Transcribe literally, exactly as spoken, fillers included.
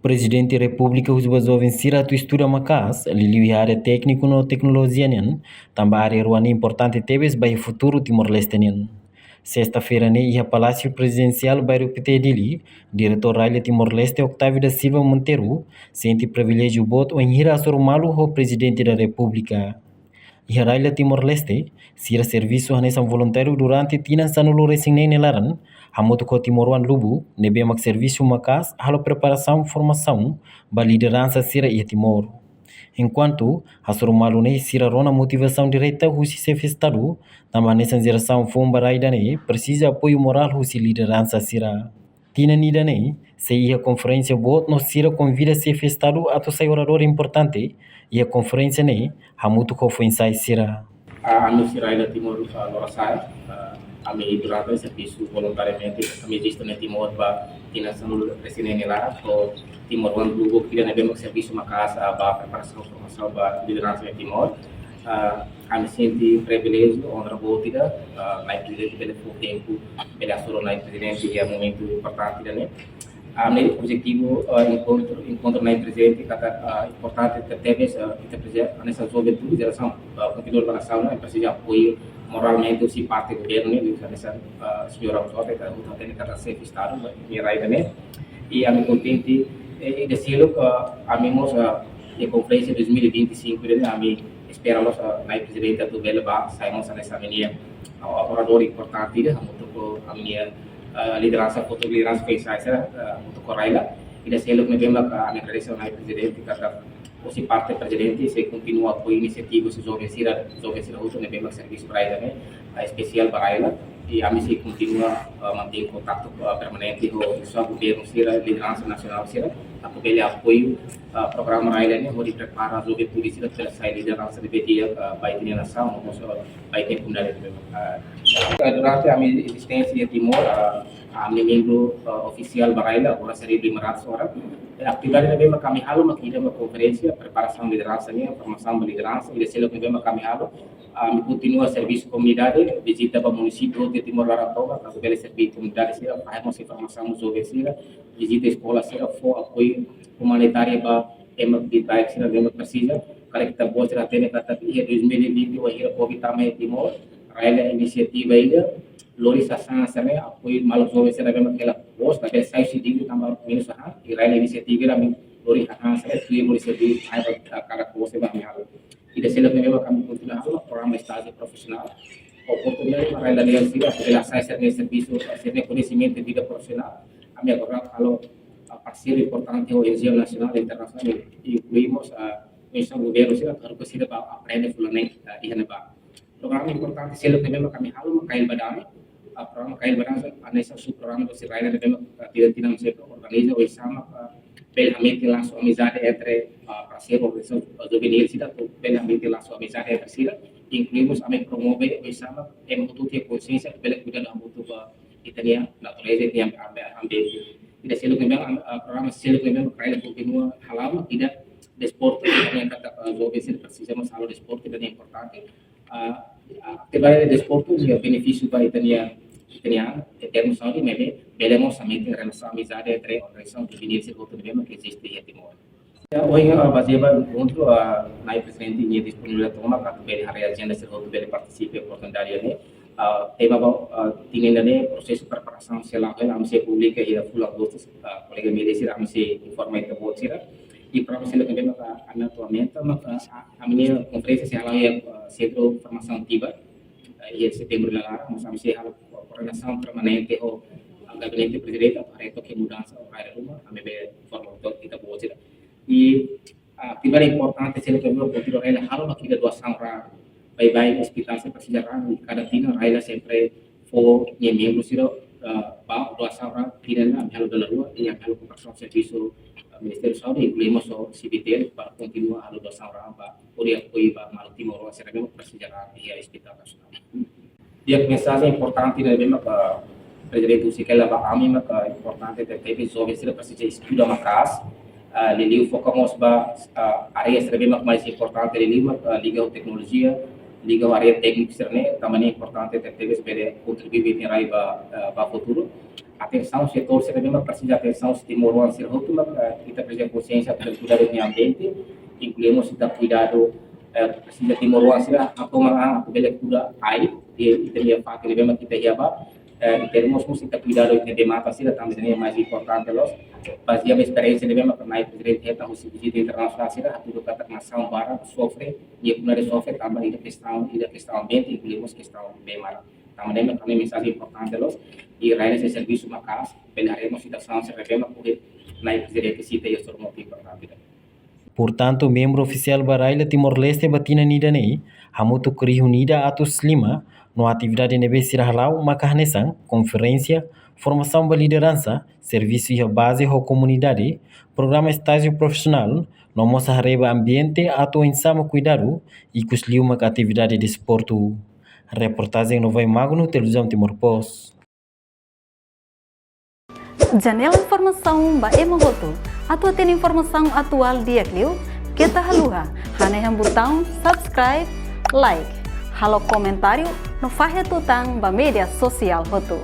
Prezidente Repúblika husu ba joven sira atu estuda maka'as, liuliu iha área tékniku no teknolojia nian, tanba área rua ne'e importante tebes ba iha futuru Timor-Leste nian. Sesta-feira ne'e iha Palásiu Prezidensiál, Bairru Pité, Dili, Diretór Raila Timor-Leste, Octávio da Silva Monteiro, sente priviléjiu boot wainhira hasoru malu ho Prezidente da Repúblika. Iha Raila Timor-Leste, sira servisu hanesan voluntáriu durante tinan sanulu-resin-neen nia laran, hamutuk ho timoroan lubuk ne'ebé mak servisu maka'as halo preparasaun formasaun ba lideransa sira iha Timor. Enkuantu hasoru malu ne'e, sira rona motivasaun direta husi Xefe Estadu, tanba hanesan jerasaun foun ba rai ida-ne'e presiza apoiu morál husi lideransa sira. Tinan ida-ne'e sei iha konferénsia boot no sira konvida Xefe Estadu atu sai oradór importante iha konferénsia ne'e hamutuk ho foin-sa'e sira. Ah, ami husi Raila Timor, ah, Lorosa'e, ah, ami durante servisu voluntariamente, ami eziste iha Timor ba tinan sanulu-resin-neen nia laran, ho timoroan lubuk ida ne'ebé mak servisu maka'as, ah, ba preparasaun formasaun ba lideransa iha Timor. Ah, ami sente priviléjiu, onra boot ida, ah, Nai Prezidente bele fó tempu, bele hasoru Nai Prezidente iha momentu importante ida-ne'e. Ah, ami-nia objetivu, ah, enkontru, enkontru Nai Prezidente katak, ah, importante tebes, ah, ita presiza, hanesan juventude, jerasaun, ah, kontinua ba nasaun, ne'e presiza apoiu moralmente husi parte governu, ne'e, hanesan, ah, señora Ramos Horta, ita hotu hatene katak Xefe Estadu, ba, nia rai ida-ne'e. I ami kontente, eh, ida seluk, ah, ami mós, ah, iha konferénsia dois mil e vinte e cinco ida-ne'e, ami espera loos, ah, Nai Prezidente atu bele bá, sai mós hanesan ami-nia, ah, oradór importante ida, hamutuk ho ami-nia, ah, lideransa, futuru lideransa foin-sa'e sira, ah, hamutuk ho Raila. Ida seluk ne'ebé mak, ah, ami agradese Nai Prezidente, katak husi parte Prezidente sei kontinua apoiu inisiativa husi joven sira, joven sira hotu ne'ebé mak servisu ba rai ida-ne'e, ah, espesiál ba Raila. I ami sei kontinua, ah, mantein kontaktu, ah, permanente ho, ho governu sira, lideransa nasionál sira, atu bele apoiu, ah, programa Raila ne'e hodi prepara juventude sira atu bele sai lideransa ne'ebé di'ak, ah, ba ita-nia nasaun, no mós, ah, ba ita-nia komunidade ne'ebé mak, ah, durante ami ezisténsia iha Timor, ah, ami membru, ah, ofisiál ba Raila, agora seribu lima ratus orang. Eh, atividade ne'ebé mak ami halo mak ida mak konferénsia, preparasaun lideransa nian, formasaun ba lideransa, ida seluk ne'ebé mak ami halo, ah, ami kontinua servisu komunidade, vizita ba munisípiu hotu iha Timor laran tomak, atu bele serve komunidade sira, fahe mós informasaun ba joven sira, vizita eskola sira, fó apoiu umanitáriu ba ema ne'ebé sira, ema ne'ebé presiza. Karik ita-boot sira hatene katak iha dois mil e vinte, wainhira Covid tama iha Timor, Raila inisiativa ida, lori sasán sira ne'e apoiu maluk joven sira ne'ebé mak hela kos, labele sai husi Dili tanba menus hahán, i Raila inisiativa ida ami lori hahán sira ne'e, tuir lori sira ne'e, ai ba kada kos ne'ebé ami halo. Ida seluk ne'ebé mak ami kontinua halo programa estájiu profisionál. Oportunidade ba Raila nian sira, atu bele hasa'e sira-nia servisu, sira-nia koñesimentu vida profisionál. Ami agora halo, ah, parseiru importante ho N G O nasionál i internasionál, inklui mós, ah, instituisaun governu sira, atu haruka sira bá aprende fulan neen, ah, iha ne'ebá. Programa importante seluk ne'ebé mak ami halo mak Kail ba Dame. Ah, programa Kail ba Dame hanesan subprograma husi Raila ne'ebé mak, ah, tinan-tinan sempre organiza, oinsá mak, ah, bele hametin lasu amizade entre, ah, parseiru organizasaun, ah, juvenil sira, atu bele hametin lasu amizade entre sira, inklui mós ami promove oinsá mak ema hotu tenke konsiénsia, bele kuidadu hamutuk ba ita-nia natureza, ita-nia ambi-, ambiente. Ida seluk ne'ebé, ah, programa seluk ne'ebé mak Raila kontinua hala'o mak ida desportu, ita-nia katak, ah, joven sira presiza mós halo desportu, ida-ne'e importante. Ah, ah, atividade desportu iha benefísiu ba ita-nia, ita-nia, em termus saúde, maibé bele mós hametin relasaun amizade entre organizasaun juvenil sira hotu ne'ebé mak eziste iha Timor. Ya, ohin, ah, bazeia ba enkontru, ah, Nai Prezidente nia disponibilidade tomak atu bele haree ajenda sira hotu bele partisipa iha oportunidade ne'e. Ah, tema ba, ah, tinan ida-ne'e prosesu preparasaun sei hala'o, ami sei publika iha fulan Agostu, ah, kolega mídia sira ami sei informa ita-boot sira. I programa seluk ne'ebé mak ami atu aumenta, mak, ah, ami-nia konferénsia sei hala'o iha, ah, Sentru Formasaun Tibar, ah, iha Setembru nia laran, mós ami sei halo koordenasaun permanente ho, ah, Gabinete Prezidente atu haree took iha mudansa ho área ruma, ami bele informa took ita-boot sira. I, ah, atividade importante seluk ne'ebé mak kontinua Raila halo mak ida doasaun raan. Baibain ospitál sira presiza raan, i kada tinan Raila sempre fó nia membru sira, ah, bá doasaun raan, tinan ne'e ami halo dala rua, i ami halo kooperasaun servisu, ah, Ministériu Saúde, inklui mós ho CBTL, para kontinua halo doasaun raan ba, hodi apoiu ba maluk timoroan sira ne'ebé mak presiza raan iha ospitál nasionál. Di'ak, mensajen importante ne'ebé mak Prezidente husik hela ba ami mak importante tebes, joven sira presiza estuda maka'as. Ah, liuliu foka mós ba, ah, área sira ne'ebé mak mais importante, liuliu mak, ah, liga ho teknolojia, liga ho área téknika sira-ne'e, tanba ne'e importante tebes bele kontribui ita-nia rai ba, eh, ba futuru. Atensaun setór sira ne'ebé mak presiza atensaun timoroan sira hotu mak, eh, ita presiza konsiénsia atu kuidadu ita-nia ambiente, inklui mós ita kuidadu, eh, presiza timoroan sira atu manga atu bele kuda ai, i ita-nia fatin ne'ebé mak ita iha ba, eh, i termos mós ita kuidadu ita-nia bee-matan sira, tanba ne'e mais importante loos. Bazeia ba esperiénsia ne'ebé mak Na'i Prezidente hetan husi vizita internasionál sira, hatudu katak nasaun barak sofre, nia kuda sofre tanba ida kestaun, ida kestaun ambiente, inklui mós kestaun bee-maran. Tanba ne'e mak ami mensajen importante loos, i rai ne'e sei servisu maka'as, bele haree mós situasaun sira ne'ebé mak ohin Na'i Prezidente sita iha sorumutu importante. Portantu, membru ofisiál ba rai iha Timor-Leste ba tinan ida-ne'e, hamutuk rihun ida atus lima, no atividade ne'ebé sira hala'o maka hanesan konferénsia, formasaun ba lideransa, servisu iha baze ho komunidade, programa estájiu profisionál, no mós haree ba ambiente atu oinsá mak kuidadu, ikus liu maka atividade desportu. Reportajen Novai Magno, Televizaun Timor Post. Janela informasaun ba ema hotu. Atu hatene informasaun atuál di'ak liu, keta haluha hanehan butaun subscribe, like, halo komentáriu, no fahe tutan ba média sosiál hotu.